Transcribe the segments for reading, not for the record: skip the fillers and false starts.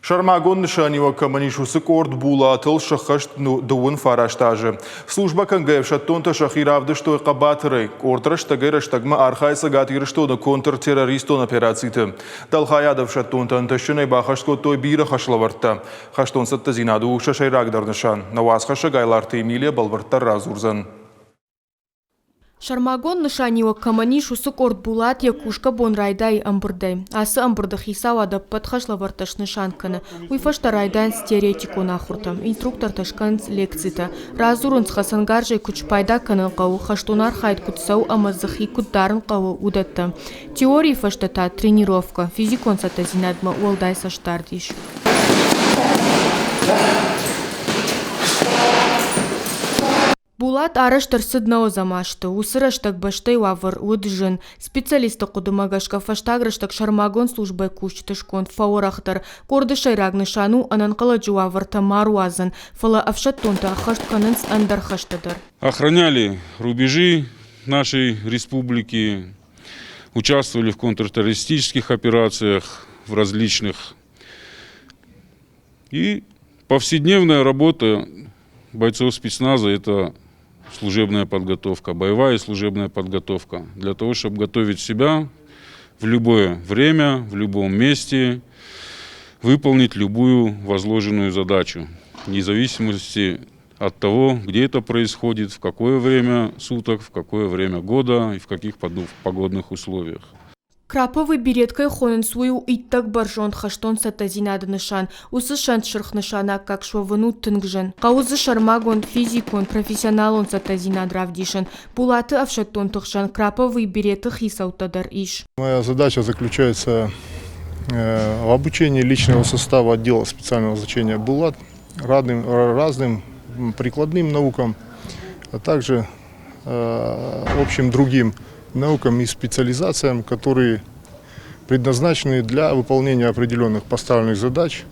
Сӕрмагонд нысаниуӕг кӕмӕн ис, уыцы къорд Булатыл сӕххӕст 39 азы. Службӕ кӕнгӕ ӕфсӕддонтӕ сӕхи равдыстой хъӕбатырӕй. Къорд рӕстӕгӕй-рӕстӕгмӕ архайы Цӕгат Ирыстоны контртеррористон операциты. Дӕлхайады ӕфсӕддонтӕ ӕнтыстджынӕй бахӕс кодтой бирӕ хӕслӕвӕрдтӕ. Хӕстон цӕттӕдзинад у сӕ сӕйрагдӕр нысан. Нӕ уацхӕссӕг Айларты Эмилия бӕлвырддӕр радзурдзӕн. Сӕрмагонд нысаниуӕг кӕмӕн ис, уыцы къорд Булат йӕ кусгӕ бон райдайы ӕмбырдӕй. Ацы ӕмбырды хицауад ӕппӕт хӕслӕвӕрдтӕ снысан кӕны. Уый фӕстӕ райдайынц теоретикон ахуыртӕ. Инструктортӕ скӕнынц лекцитӕ, радзурынц, хӕцӕнгарзӕй куыд спайда кӕнын хъӕуы, хӕстон архайд куыд цӕуы ӕмӕ дзы хи куыд дарын хъӕуы, уыдӕттӕ. Теорийы фӕстӕ та тренировкӕ, физикон цӕттӕдзинадмӕ уӕлдай цӕстдард ис. Булат арӕзт ӕрцыд нӕуӕдзӕм азты. Уыцы рӕстӕг бӕстӕйы уавӕр уыд зын. Специалистты хъуыдымӕ гӕсгӕ фӕстаг рӕстӕг сӕрмагонд службӕйы кусджыты сконд фӕуӕрӕхдӕр. Къорды сӕйраг нысан у ӕнӕнхъӕлӕджы уавӕртӕ ма руадзын, фӕлӕ ӕфсӕддонтӕ ӕххӕст кӕнынц ӕндӕр хӕстӕ дӕр. Охраняли рубежи нашей республики, участвовали в контртеррористических операциях в различных. И повседневная работа бойцов спецназа – это служебная подготовка, боевая и служебная подготовка для того, чтобы готовить себя в любое время, в любом месте, выполнить любую возложенную задачу, вне зависимости от того, где это происходит, в какое время суток, в какое время года и в каких погодных условиях. Краповый берет кӕй хонынц, уый у иттӕг бӕрзонд хӕстон цӕттӕдзинады нысан. Уыцы сӕнт сырх нысан аккаг суӕвын у тынг зын. Хъӕуы дзы сӕрмагонд физикон, профессионалон цӕттӕдзинад равдисын. Булаты ӕфсӕддонты хсӕн Краповый береты хицӕуттӕ дӕр ис. Моя задача заключается в обучении личного состава отдела специального назначения «Булат» разным прикладным наукам, а также общим другим наукам и специализациям, которые предназначены для выполнения определенных поставленных задач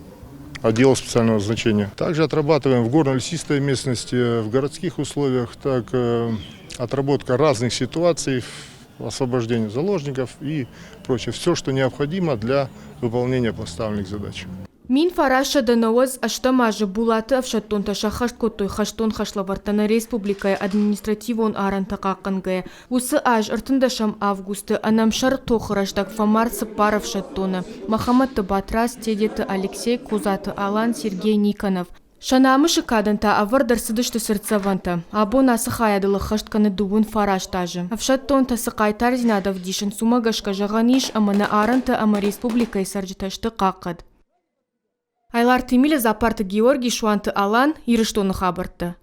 отдела специального назначения. Также отрабатываем в горно-лесистой местности, в городских условиях, так отработка разных ситуаций, освобождение заложников и прочее. Все, что необходимо для выполнения поставленных задач. 1998 азы Булаты ӕфсӕддонтӕ сӕххӕст кодтой хӕстон хӕслӕвӕрдтӕ нӕ республикӕйы административон арӕнтӕ хъахъхъӕнгӕйӕ. Уыцы аз 13 августы ӕнӕмсӕр тохы рӕстӕг фӕмард цыппар ӕфсӕддоны: Мӕхӕмӕтты Батрадз, Тедеты Алексей, Козаты Алан, Сергей Никонов. Сӕ намысы кадӕн та ӕвӕрд ӕрцыдысты цыртдзӕвӕнтӕ. Абон ацы хайадыл ӕххӕст кӕны 39 азы. Ӕфсӕддонтӕ цы хъайтардзинад ӕвдисынц, уымӕ гӕсгӕ зӕгъӕн ис, ӕмӕ нӕ арӕнтӕ ӕмӕ республикӕйы цӕрджытӕ сты хъахъхъӕд. Айларты Эмиля, Дзапарты Георгий, Суанты Алан, Ирыстоны хабӕрттӕ.